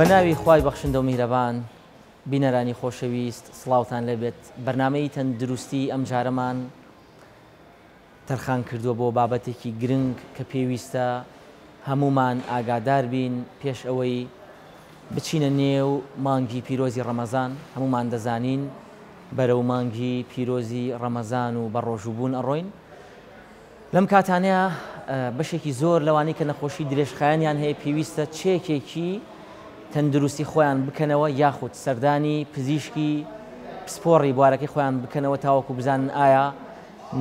بە ناوی خوای بەخشندە و میهرەبان بینەرانی خۆشەویست سڵاوتان لێبێت بەرنامەی تەندروستی ئەمجارەمان تەرخان کردووە بۆ بابەتێکی گرنگ کە پێویستە هەموومان ئاگادار بین پێش ئەوەی بچینە نێو مانگی پیرۆزی ڕەمەزان، هەموومان دەزانین بەرەو مانگی پیرۆزی ڕەمەزان و بەڕۆژووبوون ئەڕۆین، لەم کاتانەیا بەشێکی زۆر لەوانەی کە نەخۆشی درێژخایەنیان هەیە پێویستە چێکێکی تەندروستی خۆیان بکەنەوە یاخود سەردانی پزیشکی پسپۆڕی بوارەکەی خۆیان بکەنەوە تاوەکو بزانن ئایا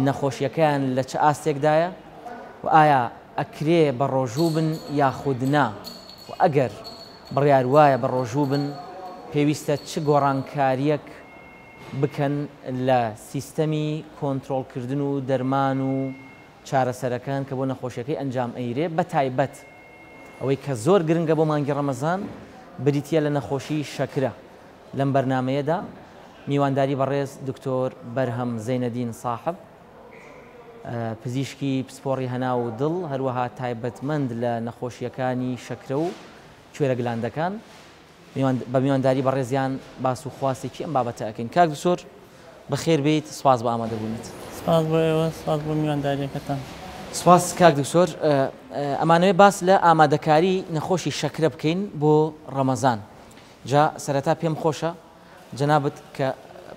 نەخۆشیەکەیان لە چ ئاستێکدایە و ئایا ئەکرێ بەڕۆژوو بن یاخود نا و ئەگەر بڕیار وایە بەڕۆژوو بن پێویستە چ گۆڕانکاریەک بکەن لە سیستەمی کۆنترۆڵکردن و دەرمان و چارەسەرەکان کە بۆ نەخۆشیەکەی ئەنجام ئەیرێ بەتایبەت ئەوەی کە زۆر گرنگە بۆ مانگی ڕەمەزان بریتیە لە نەخۆشی شەکرە لەم بەرنامەیەدا میوانداری بەڕێز دکتۆر بەرهەم زەینەدین ساحب پزیشکی پسپۆڕی هەناو و دڵ هەروەها تایبەتمەند لە نەخۆشیەکانی شەکرە و کوێرە گلاندەکان بە میوانداری بەڕێزیان باس و خواستێکی ئەم بابەتە ئەکەین. کاک دکتۆر بەخێر بێیت سپاس بۆ ئامادەبوونت. سپاس بۆ ئێوە، سپاس بۆ میوانداریەکەتان. سپاس کاک دکتۆر، ئەمانەوێ باس لە ئامادەکاری نەخۆشی شەکرە بکەین بۆ ڕەمەزان. جا سەرەتا پێم خۆشە جەنابت کە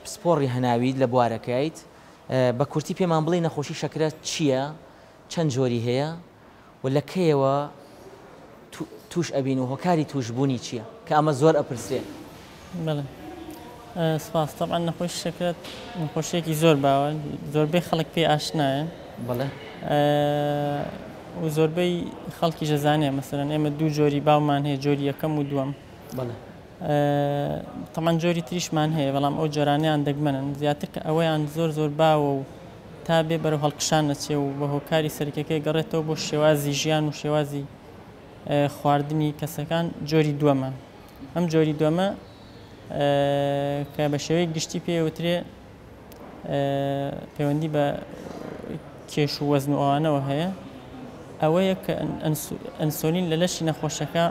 پسپۆڕی هەناویت لە بوارەکەیت بە کورتی پێمان بڵێی نەخۆشی شەکرە چییە، چەند جۆری هەیە و لە کەیەوە تووش ئەبین و هۆکاری تووشبوونی چییە؟ کە ئەمە زۆر ئەپرسرێ. بەڵێ سپاس. تەبعەن نەخۆشی شەکرە نەخۆشییەکی زۆر باوە، زۆربەی خەڵک پێی ئاشنایە. بەڵێ. و زۆربەی خەڵکیش ئەزانێ. مەسەلەن ئێمە دوو جۆری باومان هەیە، جۆری یەکەم و دووەم. بەڵێ. تەبعەن جۆری تریشمان هەیە، بەڵام ئەو جۆرانەیان دەگمەنن. زیاتر کە ئەوەیان زۆر زۆر باوە و تا بێ بەرەو هەڵکشان ئەچێ و بە هۆکاری سەرەکیەکەی گەڕێتەوە بۆ شێوازی ژیان و شێوازی خواردنی کەسەکان جۆری دووەمە. ئەم جۆری دووەمە کە بە شێوەی گشتی پێ وترێ پەیوەندی بە کێش و وەزن و ئەوانەوە هەیە ئەوەیە کە ئەنسۆلین لە لەشی نەخۆشەکە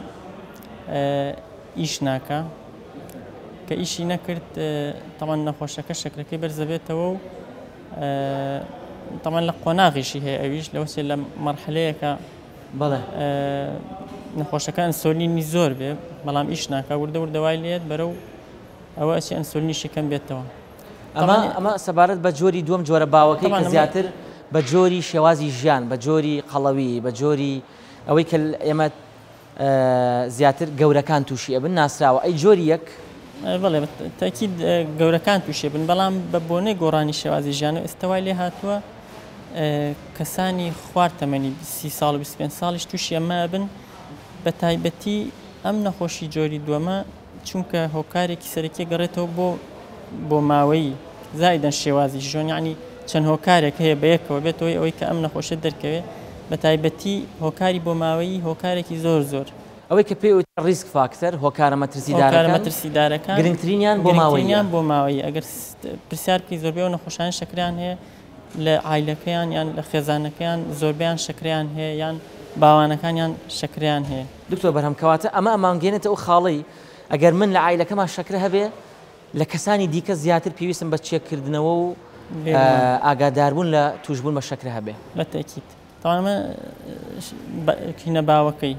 ئیش ناکا کە ئیشی نەکرد تەمان نەخۆشەکە شەکرەکەی بەرزەبێتەوە و تەمان لە قۆناغیشی هەیە ئەویش لەوەچێ لە مەرحەلەیەکە بەڵێ نەخۆشەکە ئەنسۆلینی زۆر بێ بەڵام ئیش ناکا وردە وردە وای لێت بەرەو ئەوە ئەچێ ئەنسۆلینیشی کەم بێتەوە. ئەمە ئەمە سەبارەت بە جۆری دووەم جۆرە باوەکەی کە زیاتر بە جۆری شێوازی ژیان بە جۆری قەڵەوی بە جۆری ئەوەی کە ئێمە زیاتر گەورەکان تووشی ئەبن ناسراوە ئەی جۆری یەک؟ بەڵێ تەئکید گەورەکان تووشی ئەبن بەڵام بە بۆنەی گۆڕانی شێوازی ژیانەوە ئێستا وای لێ هاتووە کەسانی خوار تەمەنی 30 ساڵ و 25 ساڵیش تووشی ئەمە ئەبن بە تایبەتی ئەم نەخۆشی جۆری دووەمە چونکە هۆکارێکی سەرەکی گەڕێتەوە بۆ بۆماوەیی زائیدەن شێوازی ژیان یعنی چەند هۆکارێک هەیە بەیەکەوە بێتە هۆی ئەوەی کە ئەم نەخۆشیە دەرکەوێت بە تایبەتی هۆکاری بۆماوەیی هۆکارێکی زۆر زۆر. ئەوەی کە پێی وترێت risk factor، هۆکارە مەترسیدارەکان، هۆکارە مەترسیدارەکان گرنگترینیان بۆماوەییە. گرنگترینیان بۆماوەیی ئەگەر پرسیار بکەی زۆربەی ئەو نەخۆشانەی شەکرەیان هەیە لە عایلەکەیان یان لە خێزانەکەیان زۆربەیان شەکرەیان هەیە یان باوانەکانیان شەکرەیان هەیە. دکتۆر بەرهەم کەواتە ئەمە ئەمانگەیەنێتە ئەو خاڵەی ئەگەر من لە عایلەکەما شەکرە هەبێ لە کەسانی دیکە زیاتر پێویستم بە چێککردنەوە و ئاگاداربوون لە تووشبوون بە شەکرە هەبێ. بە تەئکید. تەبعەن ئەمە کینە باوەکەی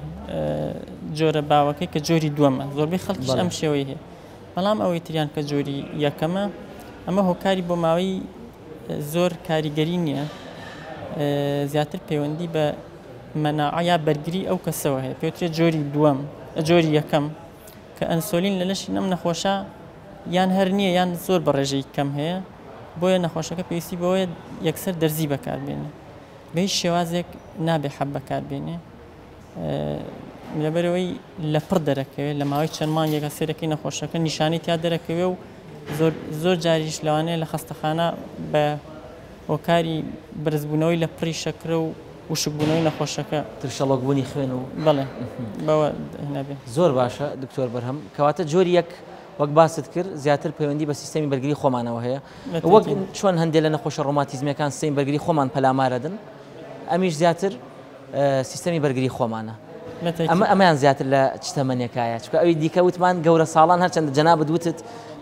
جۆرە باوەکەی کە جۆری دووەمە زۆربەی خەڵکیش ئەم شێوەی هەیە بەڵام ئەوەی تریان کە جۆری یەکەمە ئەمە هۆکاری بۆ ماوەی زۆر کاریگەری نییە زیاتر پەیوەندی بە مەناعە یا بەرگری ئەو کەسەوە هەیە پێوترێت جۆری دووەم جۆری یەکەم کە ئەنسۆلین لە لەشی ئەم نەخۆشە یان هەر نییە یان زۆر بە ڕێژەی کەم هەیە بۆیە نەخۆشەکە پێویستی بەوەیە یەکسەر دەرزی بەکاربێنێ بە هیچ شێوازێک نابێ حەب بەکاربێنێ لەبەرەوەی لە پڕ دەرەکەوێت لە ماوەی چەند مانگێکە سێرەکەی نەخۆشەکە نیشانەی تیا دەرەکەوێ و زۆر زۆر جاریش لەوانەیە لە خەستەخانە بە هۆکاری بەرزبوونەوەی لە پڕی شەکرە و وشکبوونەوەی نەخۆشەکە. ترشەڵۆکبوونی خوێن و. بەڵێ بەوە نەبێ. زۆر باشە دکتۆر بەرهەم کەواتە جۆری یەک وەک باست کرد زیاتر پەیوەندی بە سیستەمی بەرگری خۆمانەوە هەیە وەک چۆن هەندێک لە نەخۆشە ڕۆماتیزمیەکان سیستەمی بەرگری خۆمان پەلامارەدن ئەمیش زیاتر سیستەمی بەرگری خۆمانە. ئەمە ئەمەیان زیاتر لە چ تەمەنێکایە؟ چونکە ئەوی دیکە وتمان گەورە ساڵان هەرچەندە جەنابت وتت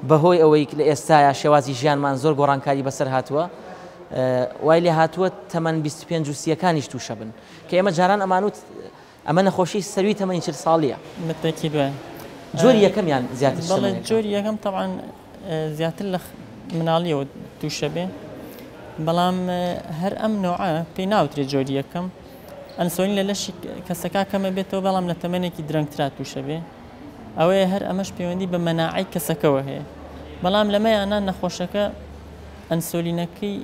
بەهۆی ئەوەی لە ئێستایا شێوازی ژیانمان زۆر گۆڕانکاری بەسەر هاتووە وای لێ هاتووە تەمەن 25 و سیەکانیش تووشە بن کە ئێمە جاران ئەمانوت ئەمە نەخۆشی سەروی تەمەنی 40 ساڵیە. بەتەکید وایە. جۆری یەکەمیان زیاتر چ بەڵێ تەمەنێکە؟ جۆری یەکەم تەبعەن زیاتر لە مناڵیەوە تووشە بێ بەڵام هەر ئەم نەوعە پێی ناوترێ جۆری یەکەم ئەنسۆلین لە لەشی کەسەکە کەمە بێتەوە بەڵام لە تەمەنێکی درەنگترا تووشە بێ ئەوەیە هەر ئەمەش پەیوەندی بە مەناعەی کەسەکەوە هەیە بەڵام لەمەیانە نەخۆشەکە ئەنسۆلینەکەی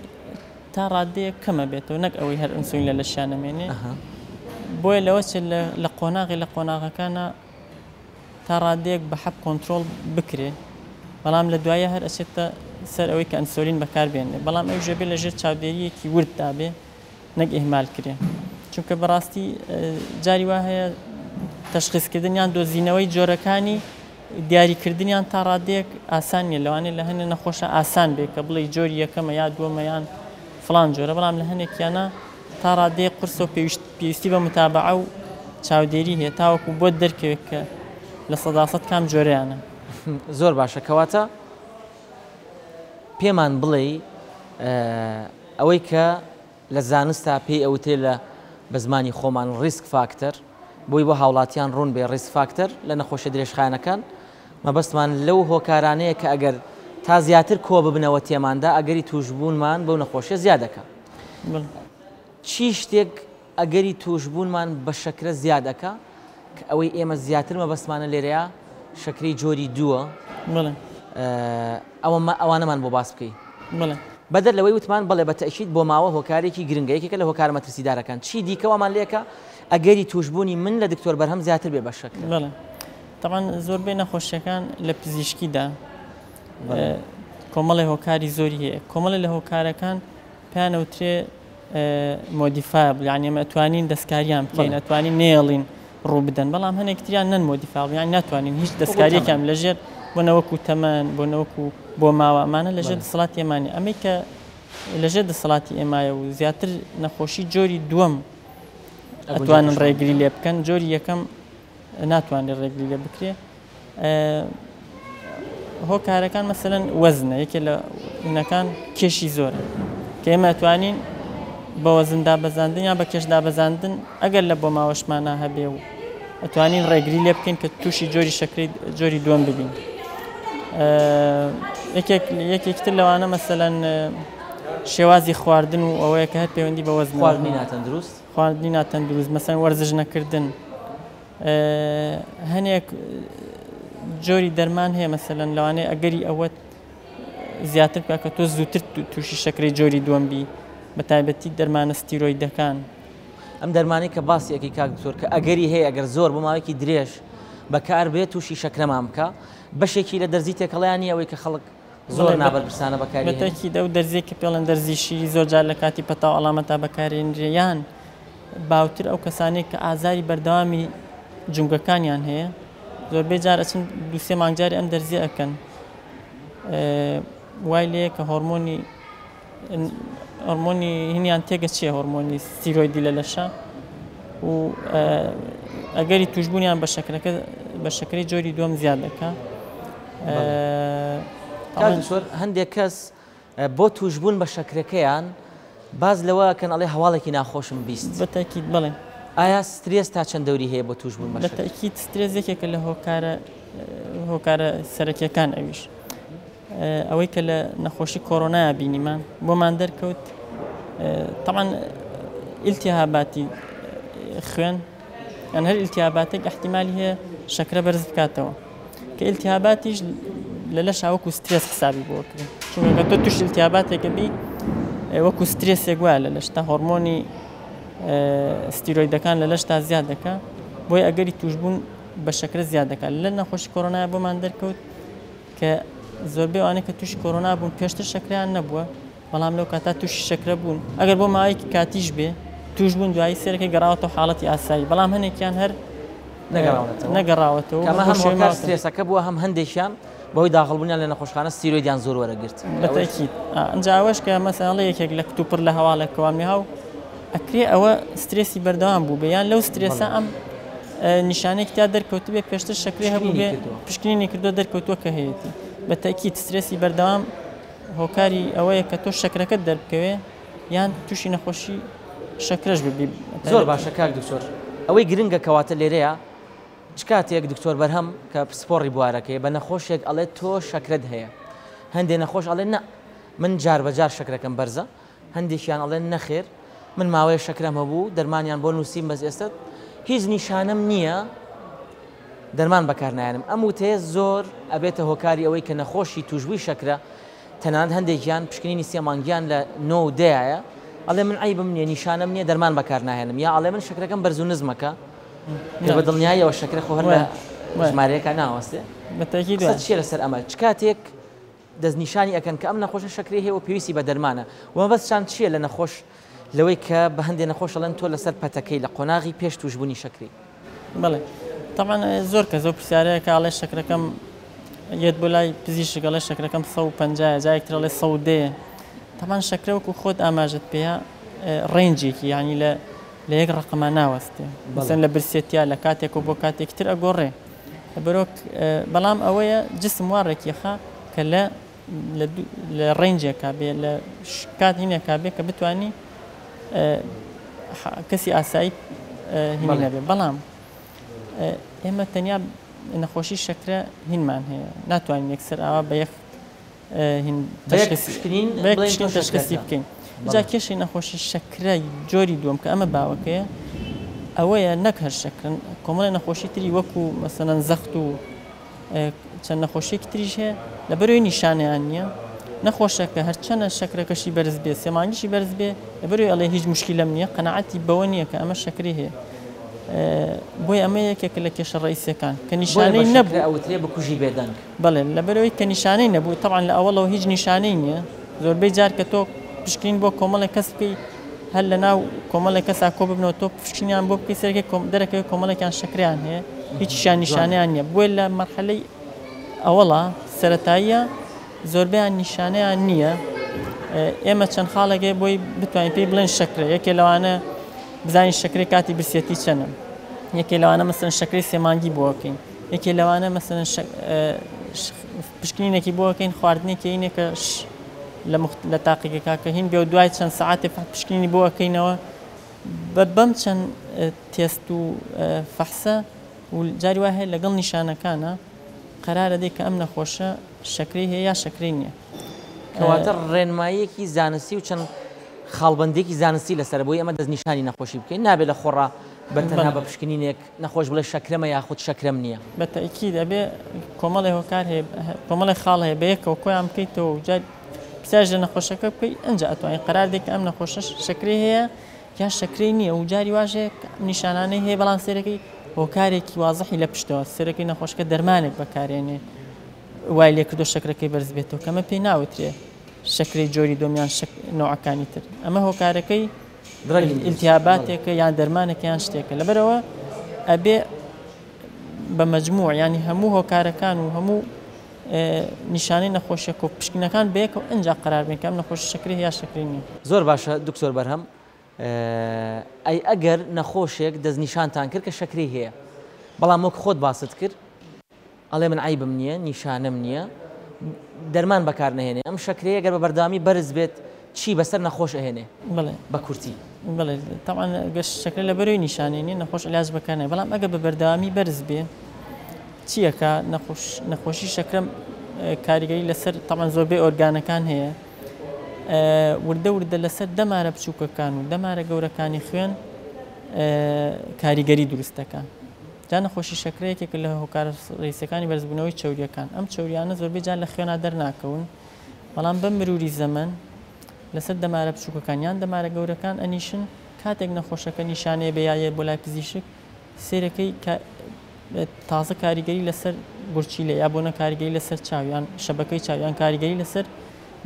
تا ڕادەیەک کەمە بێتەوە نەک ئەوەی هەر ئەنسۆلین لە لەشیان نەمێنێ بۆیە لەوە چێت لە قۆناغی لە قۆناغەکانە تا ڕادەیەک بە حەب کۆنترۆڵ بکرێ بەڵام لە دوایە هەر ئەچێتە سەر ئەوەی کە ئەنسۆلین بەکار بێنێ بەڵام ئەویش ئەبێ لە ژێر چاودێرییەکی ورددا بێ نەک ئیهمال کرێ چونکە بەڕاستی جاری وا هەیە تەشخیصکردن یان دۆزینەوەی جۆرەکانی دیاریکردنیان تا ڕادەیەک ئاسان نییە لەوانەیە لە هەنێ نەخۆشە ئاسان بێ کە بڵێی جۆری یەکەمە یا دووەمە یان فڵان جۆرە بەڵام لە هەنێکیانە تا ڕادەیەک قورسە و پێویستی بە متابەعە و چاودێری هەیە تاوەکو بۆت دەرکەوێت کە 100% کام جۆرەیانە. زۆر باشە کەواتە پێمان بڵێی ئەوەی کە لە زانستا پێی ئەوترێ لە بە زمانی خۆمان risk factor بۆی بۆ هاوڵاتیان ڕوون بێ risk factor لە نەخۆشیە درێژخایەنەکان مەبەستمان لەو هۆکارانەیە کە ئەگەر تا زیاتر کۆ ببنەوە تێماندا ئەگەری تووشبوونمان بەو نەخۆشیە زیاد دەکا. چی شتێک ئەگەری تووشبوونمان بە شەکرە زیاد ئەکا کە ئەوەی ئێمە زیاتر مەبەستمانە لێرەیا شەکرەی جۆری دووە بەڵێ. ئەوە ئەوانەمان بۆ باس بکەی. بەڵێ. بەدەر لەوەی وتمان بەڵێ بە تەئکید بۆماوە هۆکارێکی گرنگە یەکێکە لە هۆکارە مەترسیدارەکان چی دیکە وامان لێکا ئەگەری تووشبوونی من لە دکتۆر بەرهەم زیاتر بێ بە شەکرە؟ بەڵێ تەبعەن زۆربەی نەخۆشیەکان لە پزیشکیدا کۆمەڵێ هۆکاری زۆری هەیە کۆمەڵێ لە هۆکارەکان پێیان ئەوترێ modifiable یانی ئێمە ئەتوانین دەستکاریان بکەین ئەتوانین نێڵین ڕوو بدەن بەڵام هەنێک تریان non modifiable یان ناتوانین هیچ دەستکاریەکیان لەژێر بۆ نەوەکو تەمەن بۆ نەوەکو بۆ ماوە ئەمانە لەژێر دەسەڵاتی ئێمانی ئەمەی کە لەژێر دەسەڵاتی ئێمایە و زیاتر نەخۆشی جۆری دووەم ئەتوانن ڕێگری لێ بکەن جۆری یەکەم ناتوانێت ڕێگری لێ بکرێ هۆکارەکان مەسەلەن وەزنە یەکێ لە هینەکان کێشی زۆرە کە ئێمە توانین بە وەزن دابەزاندن یان بە کێش دابەزاندن ئەگەر لە بۆ ماوەشمانە هەبێ و ئەتوانین ڕێگری لێ بکەین کە تووشی جۆری شەکری جۆری دووەم ببین یەکێک یەکێکتر لەوانە مەسەلەن شێوازی خواردن و ئەوەیە کە هەر پەیوەندی بە وەزن خواردنی ناتەندروست خواردنی ناتەندروست مەسەن وەرزش نەکردن هەنێک جۆری دەرمان هەیە مەسەلەن لەوانەیە ئەگەری ئەوەت زیاتر بکە کە تۆ زووتر تووشی شەکرەی جۆری دووەم بی بە تایبەتی دەرمانە ستیرۆیدەکان. ئەم دەرمانەی کە باسی ئەکەی کاک دکتۆر کە ئەگەری هەیە ئەگەر زۆر بۆ ماوەیەکی درێژ بەکار بێت تووشی شەکرەمان بکا بەشێکی لە دەرزی تێکەڵیان نییە ئەوەی کە خەڵک زۆر نابەرپرسانە بەکاری هێنێ؟ بەتەکید ئەو دەرزیەی کە پێڵێن دەرزی شیری زۆر جار لە کاتی پەتا و عەڵامەتا بەکارێنرێ یان باوتر ئەو کەسانەی کە ئازاری بەردەوامی جومگەکانیان هەیە زۆربەی جار ئەچن دووسێ مانگ جارێ ئەم دەرزیە ئەکەن وای لێیە کە هۆرمۆنی هۆرمۆنی هینیان تێگەچێ هۆرمۆنی ستیرۆیدی لە لەشە و ئەگەری توشببوونیان بە شەکرەکە بە شەکری جۆری دووەم زیاد دەکا هەندێک کەس بۆ تووشبوون بە شەکرەکەیان باس لەوە ئەکەن ئەڵێ هەواڵێکی ناخۆشم 20. بە تەئکید بەڵێ. ئایا سترێس تا چەند دەوری هەیە بۆ تووشبوون بە شەکرە؟ بە تەئکید سترێس یەکێکە لە هۆکارە هۆکارە سەرەکیەکان ئەویش ئەوەی کە لە نەخۆشی کۆرۆنایا بینیمان بۆمان دەرکەوت تەبعەن ئیلتیهاباتی خوێن یان هەر ئیلتیهاباتێک ئیحتیمالی هەیە شەکرە بەرز بکاتەوە کە ئیلتیهاباتیش لە لەشا وەکو سترێس حسابی بۆ کرێ چونکە کە تۆ توش ئیلتیهاباتێکە بی وەکو سترێسێک وایە لە لەشتا هۆرمۆنی ستیرۆیدەکان لە لەشتا زیاد دەکا بۆیە ئەگەری توشبوون بە شەکرە زیاد دەکات لە نەخۆشی کۆرۆنای بۆمان دەرکەوت کە زۆربەی ئەوانەی کە تووشی کۆرۆنا بوون پێشتر شەکرەیان نەبووە بەڵام لەو کاتا تووشی شەکرە بوون ئەگەر بۆ ماوەیەکی کاتیش بێ توش بوون دوایی سێرەکەی گەڕاوەتەوە حاڵەتی ئاسایی بەڵام هەنێکیان هەر نەگەڕاوەتەوە کەمە هەم هۆکار سترێسەکە بووە هەم هەندێکیان بەهۆی داخڵبوونیان لە نەخۆشخانە ستیرۆیدیان زۆر وەرەگرت. بەتەکید ئەنجا ئەوەش کە مەسەڵە یەکێک لە کتوپڕ لە هەواڵێک کەوامی هاو ئەکرێ ئەوە سترێسی بەردەوام بوو بێ یان لەو سترێسە ئەم نیشانەیەکی تیا دەرکەوتبێ پێشتر شەکرەی هەبووبێ پشکنینی کردووە دەرکەوتووە کە هەیەتی. بە تەئکید سترێسی بەردەوام هۆکاری ئەوەیە کە تۆ شەکرەکەت دەربکەوێ یان تووشی نەخۆشی شەکرەش ببی. زۆر باشە کاک دکتۆر ئەوەی گرنگە کەواتە لێرەیە چ کاتێک دکتۆر بەرهەم کە پسپۆڕی بوارەکەیە بە نەخۆشێک ئەڵێت تۆ شەکرەت هەیە هەندێ نەخۆش ئەڵێن نا من جار بە جار شەکرەکەم بەرزە هەندێکیان ئەڵێن نەخێر من ماوەیە شەکرەم هەبوو دەرمانیان بۆ نووسیم بەس ئێستا هیچ نیشانەم نییە دەرمان بەکارنایەنم ئەم وتەیە زۆر ئەبێتە هۆکاری ئەوەی کە نەخۆشی توشبووی شەکرە تەنانەت هەندێکیان پشکنینی سێ مانگیان لە نۆ و دەیایە ئەڵێ من عەیبم نییە نیشانەم نییە دەرمان بەکارناهێنم یا ئەڵێ من شەکرەکەم بەرز و نزمەکە کە بە دڵنیاییەوە شەکرە خۆ هەر لە ژمارەیەکە ناوەستێ قسەت چییە لەسەر ئەمە چ کاتێک دەستنیشانی ئەکەن کە ئەم نەخۆشە شەکرەی هەیە و پێویستی بە دەرمانە و مەبەستشان چییە لە نەخۆش لەوەی کە بە هەندێ نەخۆش ئەڵێن تۆ لەسەر پەتەکەی لە قۆناغی پێش تووشبوونی شەکرەی؟ بەڵێ تەبعەن زۆر کەس ئەو پرسیارەیە کە ئەڵێ شەکرەکەم یەت بۆ لای پزیشک ئەڵێ شەکرەکەم 150 جارێک تر ئەڵێ 110 تەبعەن شەکرە وەکو خۆت ئاماژەت پێیە ڕێنجێکی یعنی لە لە یەک ڕقەما ناوەستێ مەسەن لە برسێتیا لە کاتێک و بۆ کاتێکی تر ئەگۆڕێ بەرۆک بەڵام ئەوەیە جسم وا ڕێکیخا کە لە لە ڕێنجێکا بێ لە کات هینێکا بێ کە بتانی کەسی ئاسایی هینی نەبێ بەڵام ئێمە تەنیا نەخۆشی شەکرە هینمان هەیە ناتوانین یەکسەر ئاوا بە یەک پشکنین تەشخیسی بکەین جا کێشەی نەخۆشی شەکرە جۆری دووەم کە ئەمە باوەکەیە ئەوەیە نەک هەر شەکرن کۆمەڵی نەخۆشی تری وەکو مەسەلەن زەخت و چەند نەخۆشیەکی تریش هەیە لەبەرەوەی نیشانەیان نییە نەخۆشەکە هەرچەنە شەکرەکەشی بەرز بێ سێمانگیشی بەرز بێ لەبەرەوەی ئەڵێ هیچ مشکیلەم نییە قەناعەتی بەوە نییە کە ئەمە شەکری هەیە بۆیە ئەمە یەکێکە لە کێشە ڕئیسیەکان کە نیشانەی نەبوو ئەوترێ بکوژی بێدەنگ. بەڵێ لەبەرئەوەی کە نیشانەی نەبوو تەبعەن لە ئەوەڵەوە هیچ نیشانەی نییە زۆربەی جار کە تۆ پشکنین بۆ کۆمەڵێک کەس بکەی هەر لە ناو کۆمەڵێک کەسا کۆ ببنەوە تۆ پشکنیان بۆ بکەی سەرەکەی کۆم دەرەکەوێت کۆمەڵێکیان شەکریان هەیە هیچیشیان نیشانەیان نییە بۆیە لە مەرحەلەی ئەوەڵا سەرەتاییە زۆربەیان نیشانەیان نییە ئێمە چەند خاڵێک هەیە بۆی بتوانین پێی بڵێن شەکرە یەکێ لەوانە بزانین شەکرەی کاتی برسێتی چەنە یەکێ لەوانە مەسەن شەکرەی سێمانگی بۆکەین یەکێ لەوانە مەسەن پشکنینێکی بۆکەین خواردنێکی اینێکە لە تاقیگەکە کە هین بێ و دوای چەند سەعاتێ پشکنینی بۆ ئەەکەینەوە بە بەم چەند تێست و فەحسە و جاری وای هەیە لەگەڵ نیشانەکانە قەرارە دەی کە ئەم نەخۆشە شەکرەی هەیە یا شەکرەی نییە. کەواتە ڕێنماییەکی زانستی و چەند خاڵبەندییەکی زانستی لەسەرە بۆی ئەمە دەستنیشانی نەخۆشی بکەین، نابێت لە خۆڕا بە تەنها بە پشکنینێک نەخۆش بڵێ شەکرەمە یاخود شەکرەم نییە. بە تەئکید ئەبێ کۆمەڵێ هۆکار هەیە، کۆمەڵێ خاڵ هەیە بە یەکەوە کۆیان بکەیتەوە و جار پرسیاریش لە نەخۆشەکە بکەی ئەنجا ئەتوانی قەرار دەی کە ئەم نەخۆشەش شەکرەی هەیە یا شەکرەی نییە و جاری واش هەیە نیشانانەی هەیە بەڵام سەیرەکەی هۆکارێکی وازحی لە پشتەوە سەرەکەی نەخۆشەکە دەرمانێک بەکارێنێ وای لێکردو شەکرەکەی بەرز بێتەوە کەمە پێی ناوترێ شەکرەی جۆری دووەم یان نەوعەکانی تر ئەمە هۆکارەکەی ئیلتیاباتێکە یان دەرمانێکە یان شتێکە لەبەرەوە ئەبێ بە مەجموع ینی هەموو هۆکارەکان و هەموو نیشانەی نەخۆشیەکە و پشکنەکان بەیەکەوە ئەنجا قەرار بێن کە ئەم نەخۆشی شەکرەی هەیە یا شەکرەی نییە. زۆر باشە دکتۆر بەرهەم ئەی ئەگەر نەخۆشێک دەستنیشانتان کرد کە شەکرەی هەیە بەڵام وەک خۆت باست کرد ئەڵێ من عەیبم نییە نیشانەم نییە دەرمان بەکار نەهێنێ ئەم شەکرەیە گەر بە بەردەوامی بەرز بێت چی بەسەر نەخۆش ئەهێنێ بەڵێ بە کورتی؟ بەڵێ تەبعەن گەر شەکرە لەبەرەوەی نیشانەی نییە نەخۆش عیلاج بەکار نایە بەڵام ئەگەر بە بەردەوامی بەرز بێ چیەکە نەخۆش نەخۆشی شەکرە کاریگەری لەسەر تەبعەن زۆربەی ئۆرگانەکان هەیە وردە وردە لەسەر دەمارە بچووکەکان و دەمارە گەورەکانی خوێن کاریگەری دروست دەکات جا نەخۆشی شەکرە یەکێکە لە هۆکارە ڕئیسیەکانی بەرزبوونەوەی چەوریەکان ئەم چەوریانە زۆربەی جار لە خوێنا دەرناکەون بەڵام بە مروری زەمەن لەسەر دەمارە بچووکەکان یان دەمارە گەورەکان ئەنیشن کاتێک نەخۆشەکە نیشانەیە بێ یا یە بۆ لای پزیشک سەیرەکەی کە تازە کاریگەری لەسەر گورچیلە یا بۆنە کاریگەری لەسەر چاو یان شەبەکەی چاو یان کاریگەری لەسەر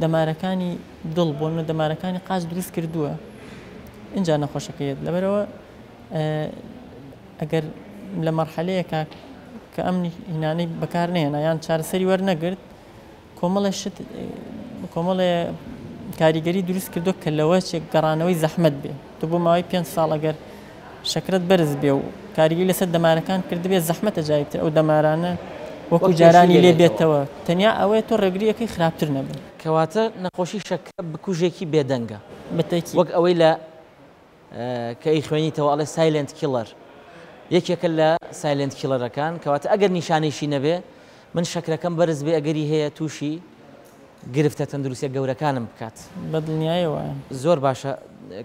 دەمارەکانی دڵ بۆنە دەمارەکانی قاچ دروست کردووە اینجا نەخۆشەکە یەت لەبەرەوە ئەگەر لە مەرحەلەیەکا کە ئەم هینانەی بەکار نەهێنا یان چارەسەری وەرنەگرت کۆمەڵێ شت کۆمەڵێ کاریگەری دروست کردو کە لەوە چێک گەڕانەوەی زەحمەت بێ تۆ بۆ ماوەی پێ ساڵ ئەگەر شەکرەت بەرز بێ و کاریگەری لەسەر دەمارەکان کردبێ زەحمەتە جارێک تر ئەو دەمارانە وەکو جارانی لێ بێتەوە تەنیا ئەوەیە تۆ ڕێگریەکەی خراپتر نەبن. کەواتە نەخۆشی شەکرە بکوژێکی بێدەنگە بەتەکی. وەک ئەوەی لە کە ئەیخوێنیتەوە ئەڵێ silent killer یەکێکە لە silent killer ەکان کەواتە ئەگەر نیشانەیشی نەبێ من شەکرەکەم بەرز بێ ئەگەری هەیە تووشی گرفتە تەندروستیە گەورەکانم بکات. بە دڵنیایەوە. زۆر باشە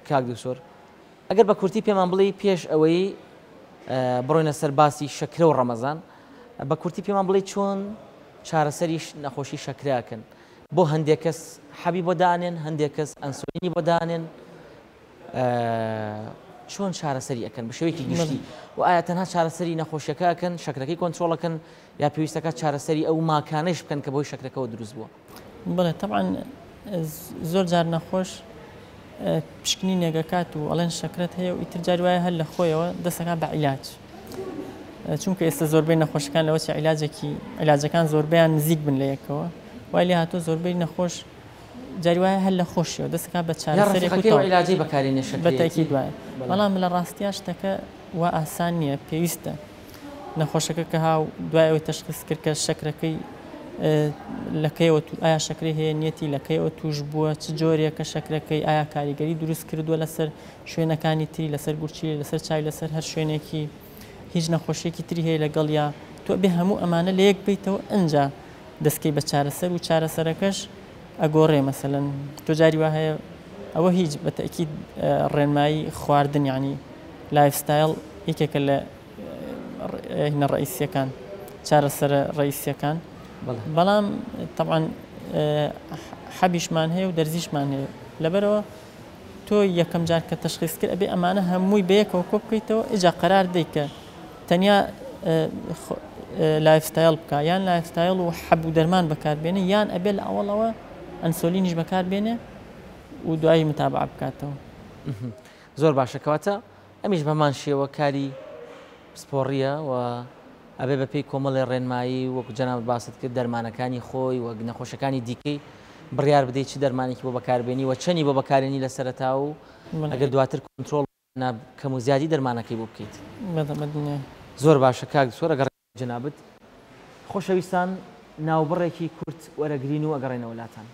کاک دکتۆر ئەگەر بە کورتی پێمان بڵێی پێش ئەوەی بڕۆینە سەر باسی شەکرە و ڕەمەزان بە کورتی پێمان بڵێی چۆن چارەسەری نەخۆشی شەکرە ئەکەن بۆ هەندێک کەس حەبی بۆ دانێن هەندێک کەس ئەنسۆلینی بۆ دانێن چۆن چارەسەری ئەکەن بە شێوەیەکی گشتی و ئایا تەنها چارەسەری نەخۆشیەکە ئەکەن شەکرەکەی کۆنترۆڵەکەن یا پێویستەکە چارەسەری ئەو ماکانەش بکەن کە بۆی شەکرەکەەوە دروست بووە؟ بڵێ تەبعەن زۆر جار نەخۆش پشکنینێک ئەکات و ئەڵێن شەکرەت هەیە و ئیتر جاری وایە هەر لە خۆیەوە دەستەکات بە عیلاج چونکە ئێستا زۆربەی نەخۆشەکان لەوە چی عیلاجێکی عیلاجەکان زۆربەیان نزیک بن لە یەکەوە وای لێ هاتووە زۆربەی نەخۆش جاری وایە هەر لە خۆشیەوە دەستەکات بە چارەسەرێک و تەواو عیلاجی بەکارێنێ شەکرەیەتی بە تەئکید وایە بەڵام لە ڕاستیا شتەکە وا ئاسان نییە پێویستە نەخۆشەکە کە هاو دوای ئەوەی تەشخیس کرد کە شەکرەکەی لە کەیەوە ئایا شەکرەی هەیە نیەتی لە کەیەوە توش بووە چ جۆرێکە شەکرەکەی ئایا کاریگەری دروست کردووە لەسەر شوێنەکانی تری لەسەر گورچیلە لەسەر چاوی لەسەر هەر شوێنێکی هیچ نەخۆشیەکی تری هەیە لەگەڵیا تۆ بێ هەموو ئەمانە لە یەک بیتەوە ئەنجا دەستکەی بە چارەسەر و چارەسەرەکەش ئەگۆڕێ مەسەلەن تۆ جاری وا هەیە ئەوە هیچ بە تەئکید ڕێنمایی خواردن یعنی lifestyle یەکێکە لە هینە ڕئیسیەکان چارەسەرە ڕئیسیەکان بەڵام تەبعەن حەبیشمان هەیە و دەرزیشمان هەیە لەبەرەوە تۆ یەکەم جار کە تەشخیص کرد ئەبێ ئەمانە هەمووی بەیەکەوە کۆ بکەیتەوە ئیجا قەرار دەی کە تەنیا lifestyle بکا یان lifestyle و حەب و دەرمان بەکاربێنێ یان ئەبێ لە ئەوەڵەوە ئەنسۆلینیش بەکاربێنێ و دوایی متابعە بکاتەوە. زۆر باشە کەواتە ئەمیش بەمان شێوە کاری پسپۆڕیە و ئەبێ بە پێی کۆمەڵێ ڕێنمایی وەکو جەنابت باست کرد دەرمانەکانی خۆی وەک نەخۆشەکانی دیکەی بڕیار بدەیت چ دەرمانێکی بۆ بەکاربێنی و چەنی بۆ بەکارێنی لە سەرەتا و ئەگەر دواتر کۆنترۆڵ نا کەم و زیادی دەرمانەکەی بۆ بکەیت. بەڵێ بەدڵنیایی. زۆر باشە کاک دکتۆر ئەگەڕێمەوە جەنابت. خۆشەویستان ناوبڕێکی کورت وەرەگرین و ئەگەڕێینەوە لاتان.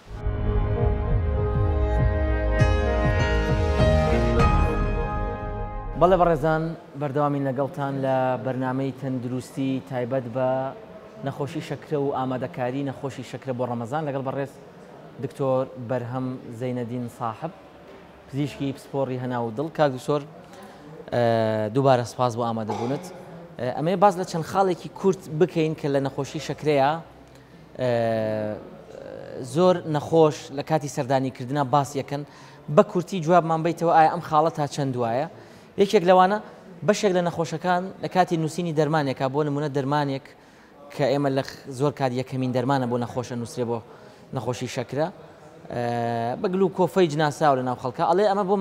بەڵێ بەڕێزان بەردەوامین لەگەڵتان لە بەرنامەی تەندروستی تایبەت بە نەخۆشی شەکرە و ئامادەکاری نەخۆشی شەکرە بۆ ڕەمەزان لەگەڵ بەڕێز دکتۆر بەرهەم زەینەدین ساحب. پزیشکی پسپۆڕی هەناو و دڵ. کاک دکتۆر دووبارە سپاس بۆ ئامادەبوونت. ئەمەوێ باس لە چەند خاڵێکی کورت بکەین کە لە نەخۆشی شەکرەیە زۆر نەخۆش لە کاتی سەردانیکردنا باس یەکەن بە کورتی جوابمان بیتەوە ئایا ئەم خاڵە تا چەند وایە یەکێک لەوانە بەشێک لە نەخۆشەکان لە کاتی نووسینی دەرمانێکا بۆ نمونە دەرمانێک کە ئێمە لە زۆر کات یەکەمین دەرمانە بۆ نەخۆش ئەنووسرێ بۆ نەخۆشی شەکرە بە گلوکۆفەیج ناسراوە لە ناو خەڵکە ئەڵێ ئەمە بۆ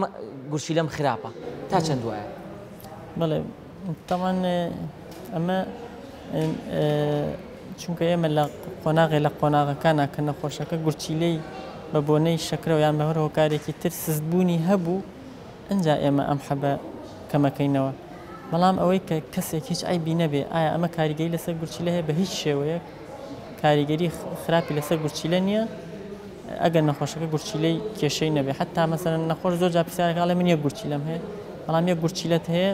گورچیلەم خراپە تا چەند وایە؟ بەڵێ تەمان ئەمە چونکە ئێمە لە قۆناغێ لە قۆناغەکانە کە نەخۆشەکە گورچیلەی بە بۆنەی شەکرەوە یان بە هەر هۆکارێکی تر سستبوونی هەبوو ئنجا ئێمە ئەم حەبە کەمەکەینەوە بەڵام ئەوەی کە کەسێک هیچ عەیبی نەبێ ئایا ئەمە کاریگەری لەسەر گورچیلە هەیە بە هیچ شێوەیەک کاریگەری خراپی لەسەر گورچیلە نییە ئەگەر نەخۆشەکە گورچیلەی کێشەی نەبێ حتا مەسەلەن نەخۆش زۆر جار پرسیارەکە ئەڵێ من یەک گورچیلەم هەیە بەڵام یەک گورچیلەت هەیە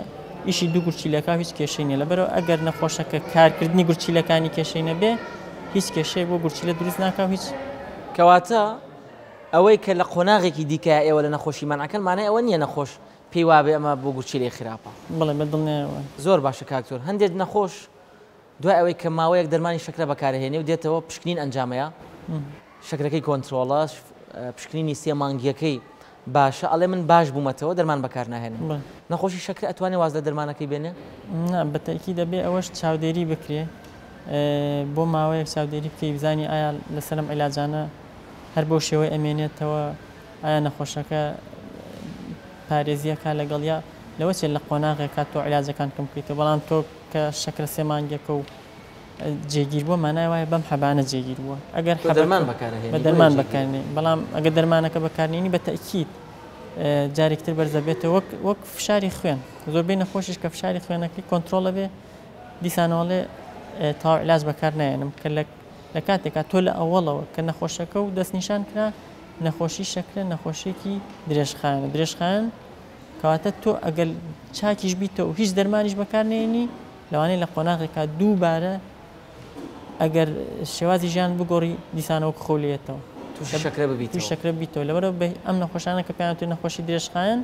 ئیشی دوو گورچیلەکە هیچ کێشەی نییە لەبەرەوە ئەگەر نەخۆشەکە کارکردنی گورچیلەکانی کێشەی نەبێ هیچ کێشەیەک بۆ گورچیلە دروست ناکا و هیچ کەواتە ئەوەی کە لە قۆناغێکی دیکەیا ئێوە لە نەخۆشی مەنعەکەن مانای ئەوە نییە نەخۆش پێی وابێ ئەمە بۆ گورچیلەی خراپە. بەڵێ بە دڵنیایەوە. زۆر باشە کاک دکتۆر هەندێک نەخۆش دوای ئەوەی کە ماوەیەک دەرمانی شەکرە بەکارەهێنێ و دێتەوە پشکنین ئەنجامەیە شەکرەکەی کۆنترۆڵە پشکنینی سێ مانگیەکەی باشە ئەڵێ من باش بوومەتەوە دەرمان بەکار ناهێنم نەخۆشی شەکرە ئەتوانێ واز لە دەرمانەکەی بێنێ؟ نا بە تەئکید ئەبێ ئەوەش چاودێری بکرێ بۆ ماوەیەک چاودێری بکەی بزانی ئایا لەسەر ئەم عیلاجانە هەر بەو شێوەی ئەمێنێتەوە ئایا نەخۆشەکە پارێزیەکە لەگەڵ یا لەوە چێت لە قۆناغێکا تۆ عیلاجەکان کەم بکەیتەوە بەڵام تۆ کە شەکرە سێ مانگێکە و جێگیر بووە مانای وایە بەم حەبانە جێگیر بووە ئەگەر دەرمان بەکارهێنی بە دەرمان بەکارنی بەڵام ئەگەر دەرمانەکە بەکارنینی بە تەئکید. جارێکتر بەرزەبێتەوە وەک وەک فشاری خوێن زۆربەی نەخۆشیش کە فشاری خوێنەکەی کۆنترۆڵ ئەبێ دیسانەوە ئەڵێ تەواو عیلاج بەکار نایەنم کە لە لە کاتێکا تۆ لە ئەوەڵەوە کە نەخۆشەکە و دەستنیشان کرا نەخۆشی شەکرە نەخۆشیەکی درێژخایەنە درێژخایەن کەواتە تۆ ئەگەر چاکیش بیتەوە و هیچ دەرمانیش بەکار نێنی لەوانەیە لە قۆناغێکا دووبارە ئەگەر شێوازی ژیان بگۆڕی دیسانەوە خۆ لێتەوە تووشی شەکرە ببیتەوە تووشی شەکرە ببیتەوە لەبەرئەوە بە ئەم نەخۆشانە کە پێیان وترێت نەخۆشی درێژخایەن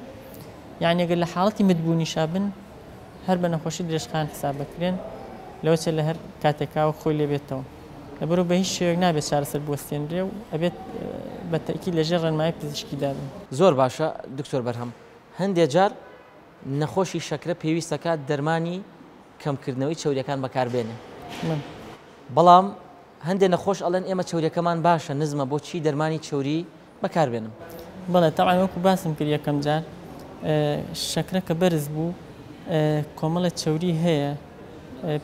یعنی ئەگەر لە حاڵەتی متبوونیشا بن هەر بە نەخۆشی درێژخایەن حساب بکرێن لەوەچێ لە هەر کاتێکا وەک خۆی لێ بێتەوە لەبەرئەوە بە هیچ شێوەیەک نابێت چارەسەر بوەستێنرێ و ئەبێت بە تەئکید لەژێر ڕێنمایی پزیشکیدا بن. زۆر باشە دکتۆر بەرهەم هەندێ جار نەخۆشی شەکرە پێویستەکات دەرمانی کەمکردنەوەی چەوریەکان بەکاربێنێ بەڵام هەندێ نەخۆش ئەڵێن ئێمە چەوریەکەمان باشە نزمە بۆچی دەرمانی چەوری بەکاربێنم؟ بەڵێ تەبعەن وەکو باسم کرد یەکەم جار شەکرە کە بەرز بوو کۆمەڵە چەوری هەیە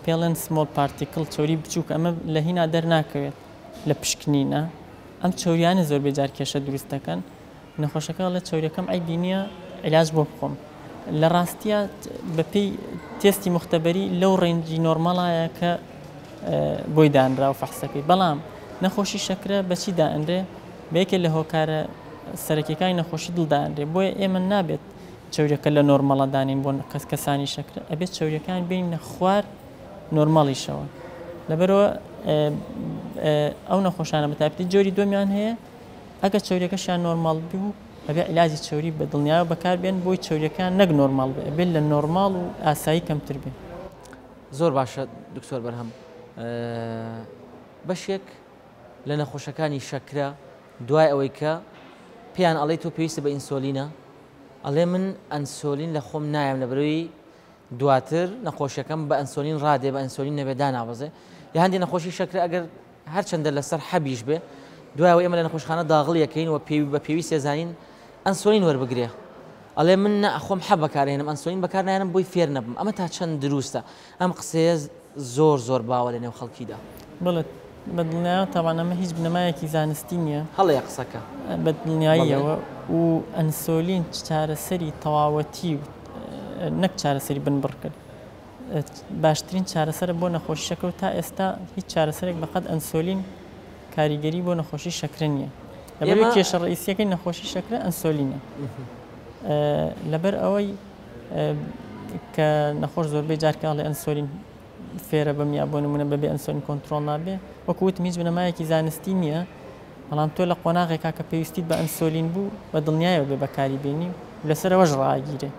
پێڵێن small particle چەوری بچووک ئەمە لە هینا دەرناکەوێت لە پشکنینە ئەم چەوریانە زۆربەی جار کێشە دروست دەکەن نەخۆشەکە ئەڵێ چەوریەکەم عەیبی نییە عیلاج بۆ بخۆم لە ڕاستیا بەپێی تێستی مختبەری لەو range ی normal ایە کە بۆی دانراوە فەحسەکەی بەڵام نەخۆشی شەکرە بەچی دائەنرێ بە یەکێ لە هۆکارە سەرەکیەکانی نەخۆشی دڵ دائەنرێ بۆیە ئێمە نابێت چەوریەکە لە normal ە دانین بۆ کەس کەسانی شەکرە ئەبێت چەوریەکان بینە خوار normal یشەوە لەبەرەوە ئەو نەخۆشانە بەتایبەتی جۆری دووەمیان هەیە ئەگەر چەوریەکەشیان normal بوو ئەبێ عیلاجی چەوری بە دڵنیایەوە بەکار بێن بۆی چەوریەکان نەک normal بێ ئەبێت لە normal و ئاسایی کەمتر بێ. زۆر باشە دکتۆر بەرهەم بەشێک لە نەخۆشەکانی شەکرە دوای ئەوەی کە پێیان ئەڵێ تۆ پێویستە بە ئینسۆلینە ئەڵێ من ئەنسۆلین لە خۆم نایەم لە بەرەوەی دواتر نەخۆشیەکەم بە ئەنسۆلین ڕادێ بە ئەنسۆلین نەبێ دانابەزێ یا هەندێک نەخۆشی شەکرە ئەگەر هەرچەندە لەسەر حەبیش بێ دوایەوە ئێمە لە نەخۆشخانە داغڵی ئەکەین و پێوی بە پێویست ئەزانین ئەنسۆلین وەربگرێ ئەڵێ من نا خۆم حەب بەکارهێنم ئەنسۆلین بەکار نایەنم بۆی فێر نەبم ئەمە تا چەند دروستە ئەم قسەیە زۆر زۆر باوە لە نێو خەڵکیدا. بەڵێ بە دڵنیایەوە تەبعەن ئەمە هیچ بنەمایەکی زانستی نییە. هەڵەیە قسەکە. بە دڵنیاییەوە و ئەنسۆلین چارەسەری تەواوەتی و نەک چارەسەری بنبڕکرد باشترین چارەسەرە بۆ نەخۆشی شەکرە و تا ئێستا هیچ چارەسەرێک بەقەد ئەنسۆلین کاریگەری بۆ نەخۆشی شەکرە نییە. لەبەر کێشە ڕئیسیەکەی نەخۆشی شەکرە ئەنسۆلینە. لەبەر ئەوەی کە نەخۆش زۆربەی جار کە ئەڵێ ئەنسۆلین فێرە بم یا بۆ نمونە بەبێ ئەنسۆلین کۆنترۆڵ نابێ وەکو وتم هیچ بنەمایەکی زانستی نییە بەڵام تۆ لە قۆناغێکا کە پێویستیت بە ئەنسۆلین بوو بە دڵنیایەوە بێ بەکاری بێنی و لەسەر ئەوەش ڕاگیرێ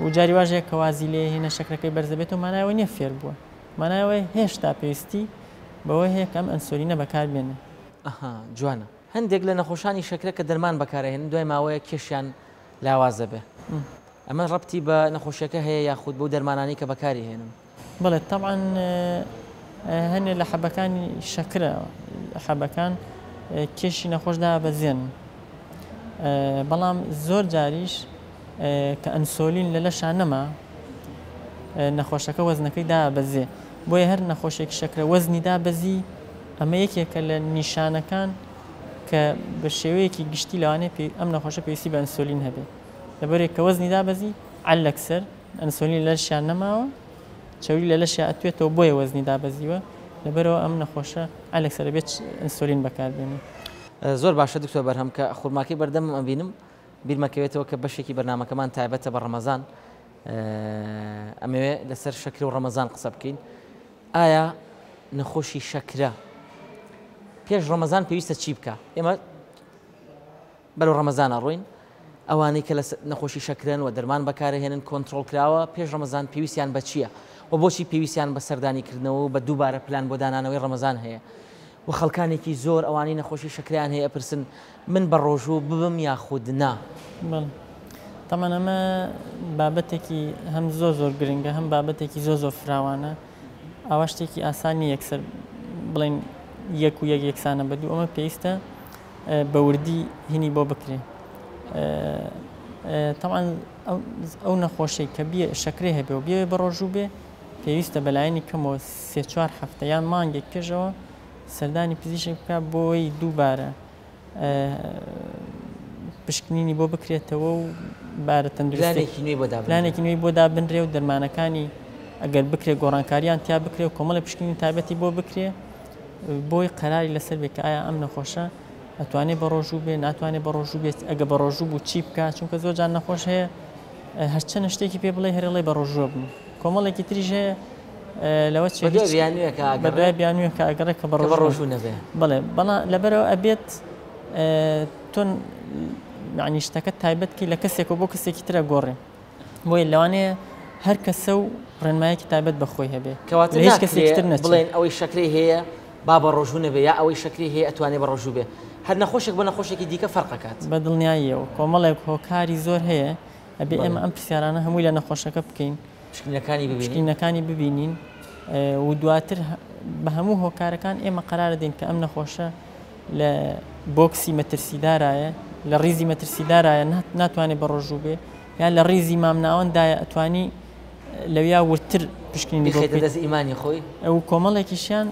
و جاری واش هەیە کە وازی لێ هێنە شەکرەکەی بەرز دەبێتەوە مانای ئەوە نییە فێر بووە مانای ئەوەیە هێشتا پێویستی بەوە هەیە کە ئەم ئەنسۆلینە بەکار بێنێ. ئەها جوانە هەندێک لە نەخۆشانی شەکرە کە دەرمان بەکارئەهێنن دوای ماوەیەک کێشیان لاواز دەبێ ئەمە ڕەبتی بە نەخۆشیەکە هەیە یاخود بەو دەرمانانەی کە بەکاری هێنن؟ بەڵێ تەبعەن هەنێ لە حەبەکانی شەکرە حەبەکان کێشی نەخۆش دابەزێنن بەڵام زۆر جاریش کە ئەنسۆلین لە لەشا نەما نەخۆشەکە وەزنەکەی دابەزێ بۆیە هەر نەخۆشێکی شەکرە وەزنی دابەزی ئەمە یەکێکە لە نیشانەکان کە بە شێوەیەکی گشتی لەوانەیە ئەم نەخۆشە پێویستی بە ئەنسۆلین هەبێت لەبەرێک کە وەزنی دابەزی عەلەکسەر ئەنسۆلین لە لەشیان نەماوە، چەوری لە لەشیا ئەتوێتەوە بۆیە وەزنی دابەزیوە، لەبەرئەوە ئەم نەخۆشە عەلەکسەر ئەبێت ئەنسۆلین بەکاربێنێ. زۆر باشە دکتۆر بەرهەم کە خورماکەی بەردەمم ئەبینم بیرمەکەوێتەوە کە بەشێکی بەرنامەکەمان تایبەتە بە ڕەمەزان ئەمەوێ لەسەر شەکرە و ڕەمەزان قسە بکەین ئایا نەخۆشی شەکرە پێش ڕەمەزان پێویستە چی بکە ئێمە بەرەو ڕەمەزان ئەڕۆین، ئەوانەی کە لە نەخۆشی شەکرەن و دەرمان بەکارئەهێنن کۆنترۆڵ کراوە، پێش ڕەمەزان پێویستیان بە چییە؟ وە بۆچی پێویستیان بە سەردانی کردنەوە و بە دووبارە پلان بۆ دانانەوەی ڕەمەزان هەیە؟ وە خەڵکانێکی زۆر ئەوانەی نەخۆشی شەکرەیان هەیە ئەپرسن من بە ڕۆژوو ببم یاخود نا؟ بەڵێ تەبعەن ئەمە بابەتێکی هەم زۆر زۆر گرنگە هەم بابەتێکی زۆر زۆر فراوانە ئاوا شتێکی ئاسان نییە یەکسەر بڵێین یەک و یەک یەکسانە بە دوو ئەمە پێویستە بە وردی هینی بۆ بکرێ تەبعەن ئەو نەخۆشەی کە بیە شەکرەی هەبێ و بیەوێ بە ڕۆژوو بێ پێویستە بەلایەنی کەمەوە سێ چوار هەفتە یان مانگێک پێشەوە سەردانی پزیشک بکە بۆی دووبارە. پشکنینی بۆ بکرێتەوە و بارە تەندروستی پلانێکی نوێی بۆ دابنرێ. پلانێکی نوێی بۆ دابنرێ و دەرمانەکانی ئەگەر بکرێ گۆڕانکاریان تیا بکرێ و کۆمەڵی پشکنینی تایبەتی بۆ بکرێ بۆی قەراری لەسەر بێ کە ئایا ئەم نەخۆشە ئەتوانێ بە ڕۆژوو بێ ناتوانێ بە ڕۆژوو بێت ئەگە بە ڕۆژوو بوو چی بکا چونکە زۆر جار نەخۆش هەیە هەرچەنە شتێکی پێ بڵێ هەرڵێ بە ڕۆژووە بوو کۆمەڵێکی تریش هەیە لەوە چێ بەدوای بیانوویەکە ئەگەڕێ بەدوای بیانوویەکە ئەگەڕێ کە بە کە بە ڕۆژوو نەبێ. بەڵێ بەڵام لەبەرەوە ئەبێت تۆ یعنی شتەکە تایبەت کەی لە کەسێکەوە بۆ کەسێکی ترە گۆڕێ بۆیە لەوانەیە هەر کەسە و ڕێنمایەکی تایبەت بە خۆی هەبێ کەواتە لە هیچ کەسێکی تر ناکرێ نەچێ. بڵێن ئەوەی شەکرەی هەیە با بە ڕۆژوو نەبێ یا ئەوەی شەکرەی هەیە ئەتوانێ بە ڕۆژوو بێ هەر نەخۆشێک بۆ نەخۆشێکی دیکە فەرق ئەکات. بە دڵنیاییەوە کۆمەڵێک هۆکاری زۆر هەیە ئەبێ بەڵێ. ئێمە ئەم پرسیارانە هەمووی لە نەخۆشەکە بکەین پشکنینەکانی ببینین. پشکنینەکانی ببینین و دواتر بە هەموو هۆکارەکان ئێمە قەرار دەین کە ئەم نەخۆشە لە بۆکسی مەترسیدارایە لە ڕیزی مەترسیدارایە ناتوانێت بە ڕۆژوو بێ یان لە ڕیزی مامناوەندایە ئەتوانی لەویا وردتر پشکنینی بۆ بیخەیتە بکەیت. دەست ئیمانی خۆی. و کۆمەڵێکیشیان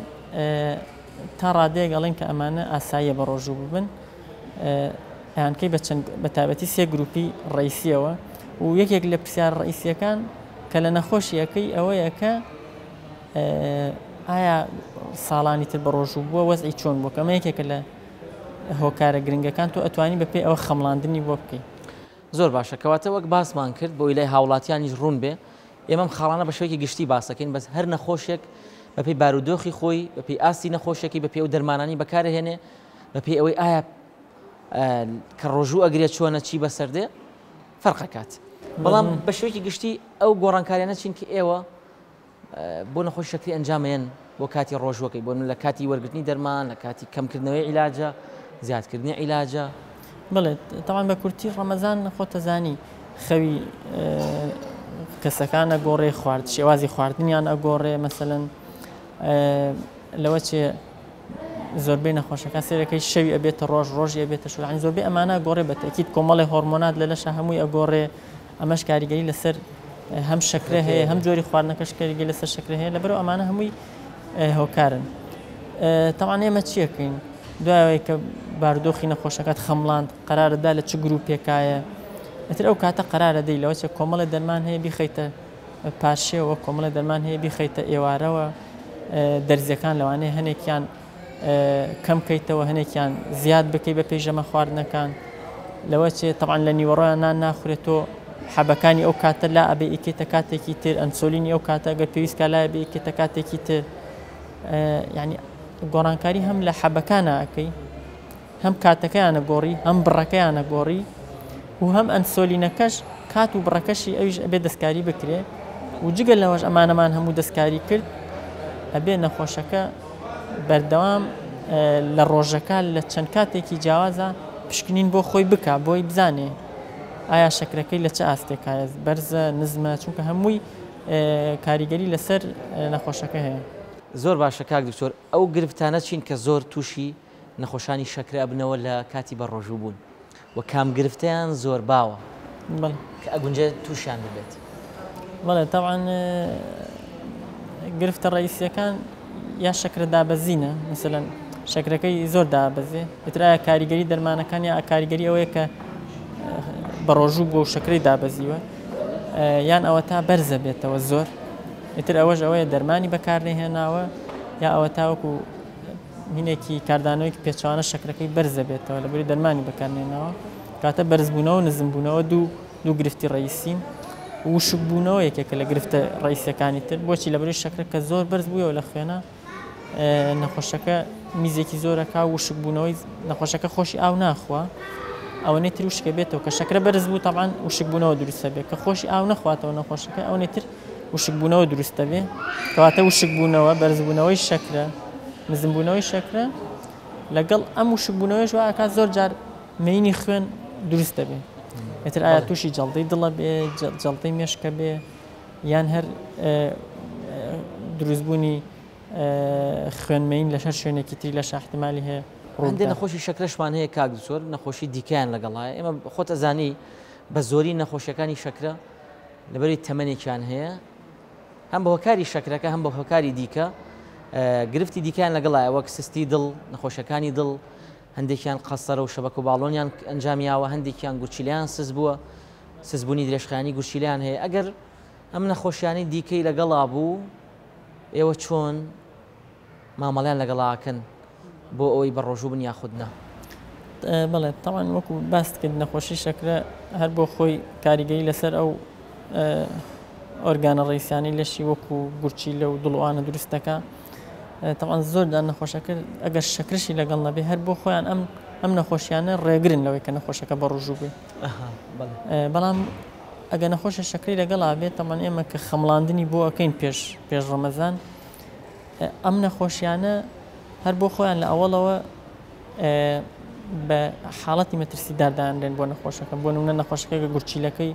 تا ڕادەیەک ئەڵێن کە ئەمانە ئاساییە بە ڕۆژوو ببن ئەیانکەی بە چەند بە تایبەتی سێ گروپی ڕئیسیەوە و یەکێک لە پرسیار ڕئیسیەکان کە لە نەخۆشیەکەی ئەوەیە کە ئایا ساڵانی تر بە ڕۆژوو بووە وەزعی چۆن بووە کە ئەمە یەکێکە لە هۆکارە گرنگەکان تۆ ئەتوانی بە پێی ئەوە خەمڵاندنی بۆ بکەی. زۆر باشە کەواتە وەک باسمان کرد بۆی لای هاوڵاتیانیش ڕوون بێ ئێمە ئەم خاڵانە بە شێوەیەکی گشتی باسەکەین بەس هەر نەخۆشێک بەپێی بارودۆخی خۆی بەپێی ئاستی نەخۆشیەکەی بەپێی ئەو دەرمانانی بەکارهێنێ بەپێی ئەوەی ئایا کە ڕۆژوو ئەگرێت چۆنە چی بەسەر دێ فەرقەکات بەڵام بە شێوەیەکی گشتی ئەو گۆڕانکاریانە چین کە ئێوە بۆ نەخۆشی شەکری ئەنجامەیەن بۆ کاتی ڕۆژوەکەی بۆ لە کاتی وەرگرتنی دەرمان لە کاتی کەمکردنەوەی عیلاجە زیادکردنی عیلاجە. بڵێ تەوان بە کورتی ڕەمەزان خۆتەزانی خەوی کەسەکان ئەگۆڕێ خوارد شێوازی خواردنیان ئەگۆڕێ مەسەلەن لەوە چێ زۆربەی نەخۆشەکان سێرەکەی شەوی ئەبێتە ڕۆژ ڕۆژی ئەبێتە شوانی زۆربەی ئەمانە گۆڕێ بە تەکیید کۆمەڵی هۆرمۆنات لە لەشە هەمووی ئەگۆڕێ ئەمەش کاریگەری لەسەر هەم شەکرە هەیە هەم جۆری خواردنەکەش کاریگەری لەسەر شەکرە هەیە لەبەرئەوە ئەمانە هەمووی هۆکارن تەوان ئێمە چیەکەین دوایەوەی کە بارودۆخی نەخۆشەکەت خەمڵاند قەرارەدا لە چ گروپێکایە ئەتر ئەو کاتە قەرارە دەی لەوە چە کۆمەڵی دەرمان هەیە بیخەیتە پارشێوە کۆمەڵی دەرمان هەیە بیخەیتە ئێوارەوە دەرزیەکان لەوانەیە هەنێکیان کەم کەیتەوە هەنێکیان زیاد بکەی بە پێی ژەمە خواردنەکان لەوە چێ تەبعەن لە نیوەڕۆیان نان ناخورێت تۆ حەبەکانی ئەو کاتە لا ئەبێ ئیکەیتە کاتێکی تر ئەنسۆلینی ئەو کاتە ئەگەر پێویست کا لا ئەبێ ئیکەیتە کاتێکی تر یعنی گۆڕانکاری هەم لە حەبەکانە ئەکەی هەم کاتەکەیانە گۆڕی هەم بڕەکەیانە گۆڕی و هەم ئەنسۆلینەکەش کات و بڕەکەشی ئەویش ئەبێ دەستکاری بکرێ و جگە لەوەش ئەمانەمان هەموو دەستکاری کرد ئەبێ نەخۆشەکە بەردەوام لە ڕۆژەکە لە چەند کاتێکی جیاوازە پشکنین بۆ خۆی بکە بۆی بزانێ ئایا شەکرەکەی لە چ ئاستێکایە بەرزە نزمە چونکە هەمووی کاریگەری لەسەر نەخۆشەکە هەیە. زۆر باشە کاک دکتۆر ئەو گرفتانە چین کە زۆر تووشی نەخۆشانی شەکرە ئەبنەوە لە کاتی بەڕۆژوو بوون و کام گرفتەیان زۆر باوە کە ئەگونجێ تووشیان ببێت؟ بەڵێ تەبعەن گرفتە ڕئیسیەکان یا شەکرە دابەزینە مثلەن شەکرەکەی زۆر دابەزێ ئیتر ئایا کاریگەری دەرمانەکان یا کاریگەری ئەوەیە کە بە ڕۆژوو بووە و شەکرەی دابەزیوە یان ئەوە تا بەرزە بێتەوە زۆر ئیتر ئەوەش ئەوەیە دەرمانی بەکارنەهێناوە یا ئەوە تاوەکو هینێکی کاردانەوەیەکی پێچەوانە شەکرەکەی بەرز دەبێتەوە لەبەری دەرمانی بەکارنێنەوە کاتە بەرزبوونەوە و نزمبوونەوە دوو دوو گرفتی ڕئیسین وشکبوونەوە یەکێکە لە گرفتە ڕئیسەکانی تر بۆچی لەبەری شەکرە کە زۆر بەرز بوویەوە لە خوێنە نەخۆشەکە میزێکی زۆرەکە وشکبوونەوەی نەخۆشەکە خۆشی ئاو ناخوا ئەوەنەی تر وشکە بێتەوە کە شەکرە بەرز بوو تەبعەن وشکبوونەوە دروستە بێت کە خۆشی ئاو نەخواتەوە نەخۆشەکە ئەوەنەی تر وشکبوونەوە دروست دەبێ کەواتە وشکبوونەوە بەرزبوونەوەی شەکرە نزمبوونەوەی شەکرە لەگەڵ ئەم وشکبوونەوەیش وا ئەکات زۆر جار مەینی خوێن دروست دەبێ ئیتر ئایا تووشی جەڵدەی دڵە بێ جەڵدەی مێشکە بێ یان هەر دروستبوونی خوێن مەین لە هەر شوێنێکی تری لەشا احتمالی هەیە هەندێک نەخۆشی شەکرەشمان هەیە کاک دکتۆر نەخۆشی دیکەیان لەگەڵایە ئێمە خۆت ئەزانی بە زۆری نەخۆشیەکانی شەکرە لەبەری تەمەنێکیان هەیە هەم بە هۆکاری شەکرەکە هەم بە هۆکاری دیکە گرفتی دیکەیان لەگەڵایە وەک سستی دڵ نەخۆشیەکانی دڵ. هەندێکیان قەسەرە و شەبەک و باڵۆنیان ئەنجامیاوە، هەندێکیان گورچیلەیان سست بووە، سستبوونی درێژخایەنی گورچیلەیان هەیە. ئەگەر ئەم نەخۆشیانەی دیکەی لەگەڵا بوو، ئێوە چۆن مامەڵەیان لەگەڵا ئەکەن بۆ ئەوەی بەڕۆژوو بن یاخود نا؟ بەڵێ تەبعەن وەکو باست کرد نەخۆشی شەکرە هەر بۆ خۆی کاریگەری لەسەر ئەو ئۆرگانە ڕئیسیانەی لەشی وەکو گورچیلە و دڵ و ئانە دروست دەکا. تەبعەن زۆر جار نەخۆشەکە ئەگەر شەکرشی لەگەڵ نەبێ هەر بۆ خۆیان ئەم ئەم نەخۆشیانە ڕێگرن لەوەی کە نەخۆشەکە بە ڕۆژوو بێ. بەڵام ئەگەر نەخۆشە شەکری لەگەڵا بێت تەبعەن ئێمە کە خەمڵاندنی بۆ ئەکەین پێش پێش ڕەمەزان ئەم نەخۆشیانە هەر بۆ خۆیان لە ئەوەڵەوە بە حاڵەتی مەترسیدار دانرێن بۆ نەخۆشەکە بۆ نمونە نەخۆشەکە گە گورچیلەکەی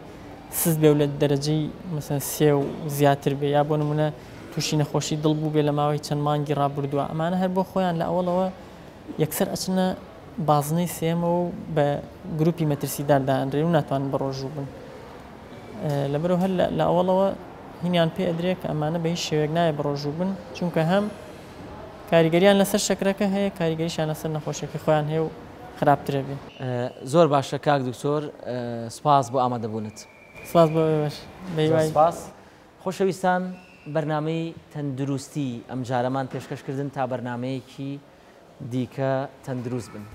سست بێ و لە دەرەجەی مەسەن سێ و زیاتر بێ یا بۆ نمونە تووشی نەخۆشی دڵ بوو بێ لە ماوەی چەند مانگی ڕابردووە ئەمانە هەر بۆ خۆیان لە ئەوەڵەوە یەکسەر ئەچنە بازنەی سێمەوە و بە گروپی مەترسیدار دانرێن و ناتوانن بە ڕۆژوو بن لەبەرئەوە هەر لە ئەوەڵەوە هینیان پێ ئەدرێ کە ئەمانە بە هیچ شێوەیەک نایە بە ڕۆژوو بن چونکە هەم کاریگەریان لەسەر شەکرەکە هەیە کاریگەریشیان لەسەر نەخۆشیەکەی خۆیان هەیە و خراپترە بێ. زۆر باشە کاک دکتۆر سپاس بۆ ئامادەبوونت. سپاس بۆ ئێوەش بەهیوای. زۆر سپاس. خۆشەویستان بەرنامەی تەندروستی ئەمجارەمان پێشکەش کردن تا بەرنامەیەکی دیکە تەندروست بن.